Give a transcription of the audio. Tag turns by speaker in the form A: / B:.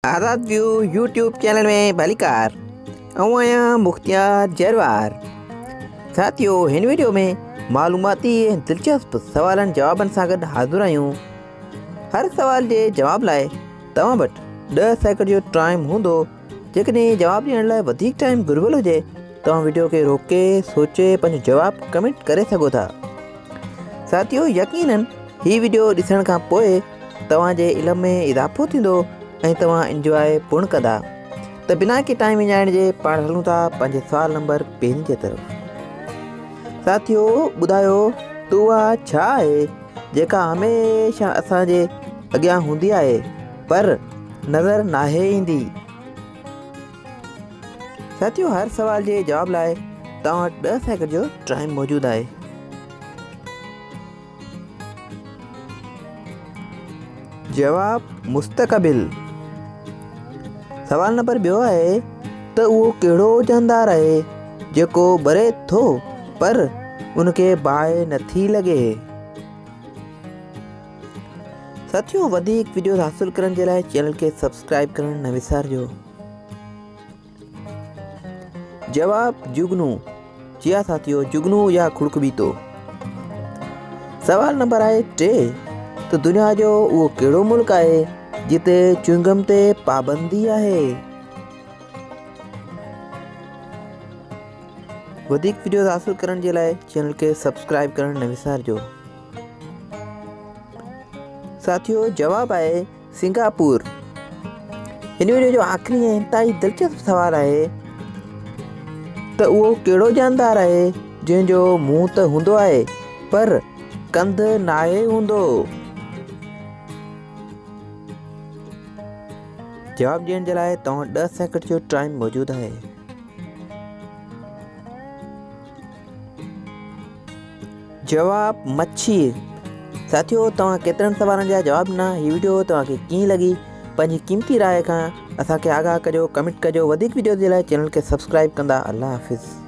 A: آزاد ويو YouTube channel ۾ ڀليڪار آئون آهيان مختيار جروار. ساٿيو هن ويڊيو ۾ معلوماتي ۽ دلچسپ سوالن جوابن سان گڏ حاضر آهيون. هر سوال جي جواب لاء توهان وٽ 10 سيڪنڊ جو ٽائيم هوندو. جيڪڏهن جواب ڏيڻ لاء وڌيڪ ٽائيم گهربل هجي توهان ويڊيو کي روڪي سوچي پنهنجو جواب ڪمينٽ ڪري سگهو ٿا. ساٿيو يقينن هي ويڊيو ڏسڻ کان پوء توهان جي علم ۾ اضافو ٿيندو ۽ توهان انجواء پڻ ڪندا. ته بنا ڪي ٽائيم وڃائڻ جي پاڻ هلون ٿا پنهنجي سوال نمبر پهرين جي طرف. ساٿيو ٻڌايو ته اها ڇا آهي جيڪا هميشه اسان جي اڳيان هوندي آهي پر نظر ناهي ايندي. ساٿيو هر سوال جي جواب لاء توهان وٽ 10 سيڪنڊ جو ٽائيم موجود آهي. جواب مستقبل. سوال نمبر ٻيو آهي ته اهو ڪهڙو جاندار آهي جيڪو ٻري ٿو پر ان کي باهه نٿي لڳي. ساٿيو وڌيڪ وڊيوز حاصل ڪرڻ جي لاء چينل کي سبسڪرائب ڪرڻ نه وسارجو. جواب جگنو. جي ها ساٿيو جگنو يا کڙکٻيتو. سوال نمبر آهي 3 ته دنيا جو اهو ڪهڙو ملڪ آهي جتي چوئنگم تي پابندي آهي. وڌيڪ وڊيوز حاصل ڪرڻ جي لاء چينل کي سبسڪرائب ڪرڻ نه وسارجو. ساٿيو جواب آهي سنگاپور. هن ويڊيو جو آخري ۽ انتهائي دلچسپ سوال آهي ته اهو ڪهڙو جاندار آهي جنهن جو منهن ته هوندو آهي پر ڪنڌ ناهي هوندو. جواب ڏيڻ جي لاء توهان 10 سيڪنڊ جو ٽائيم موجود آهي. جواب مڇي. ساٿيو توهان ڪيترن سوالن جا جواب ڏنا. هي وڊيو توهان کي ڪيئن لڳي پنهنجي قيمتي راء کان اسان کي آگاهه ڪجو، ڪمينٽ ڪجو. وڌيڪ وڊيوز جي لاء چينل کي سبسڪرائب ڪندا. الله حافظ.